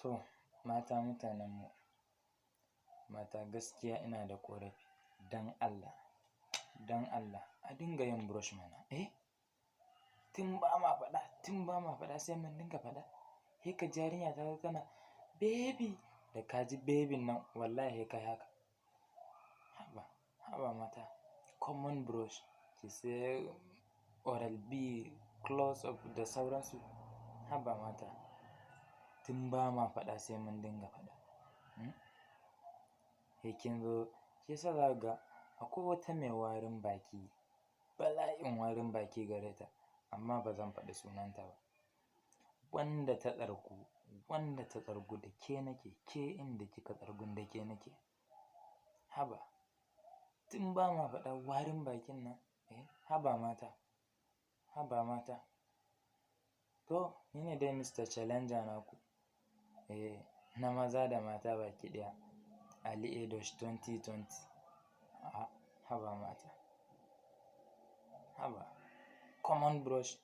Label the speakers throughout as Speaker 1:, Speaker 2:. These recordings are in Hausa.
Speaker 1: To mata, mutanen mu mata, gaskiya ina da ƙorafi. Dan Allah, dan Allah, a dinga yin brush mana, eh? Tun ba ma faɗa, tun ba ma faɗa, sai mun dinga faɗa. Sai ka ji yarinya ta zo tana "baby", da ka ji babyn nan, wallahi sai ka yi haka. Haba, haba mata, common brush, ki sai Oral B, Close Up da sauransu. Haba mata, tun ba ma faɗa sai mun dinga faɗa. Sai kin zo, shi yasa za ka ga akwai wata mai warin baki, bala'in warin baki gare ta, amma ba zan faɗi sunanta ba. Wanda ta tsargu, wanda ta tsargu, da ke nake, ke inda kika tsargun, da ke nake. Haba, tun ba ma faɗa warin bakin nan, eh? Haba mata, haba mata. To, ni ne dai Mr. Challenger naku, eh, na maza da mata baki ɗaya, Ali Edosh 2020. A'a, haba mata. Haba, common brush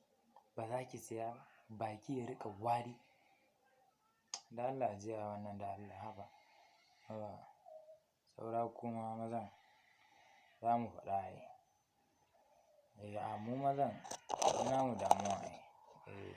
Speaker 1: ba za ki siya ba, baki ya riƙa wari. Da Allah a je a wannan, da Allah, haba, haba. Saura kuma mazan za mu faɗa ai. Eh, a mu mazan namu damuwa ai. Eh.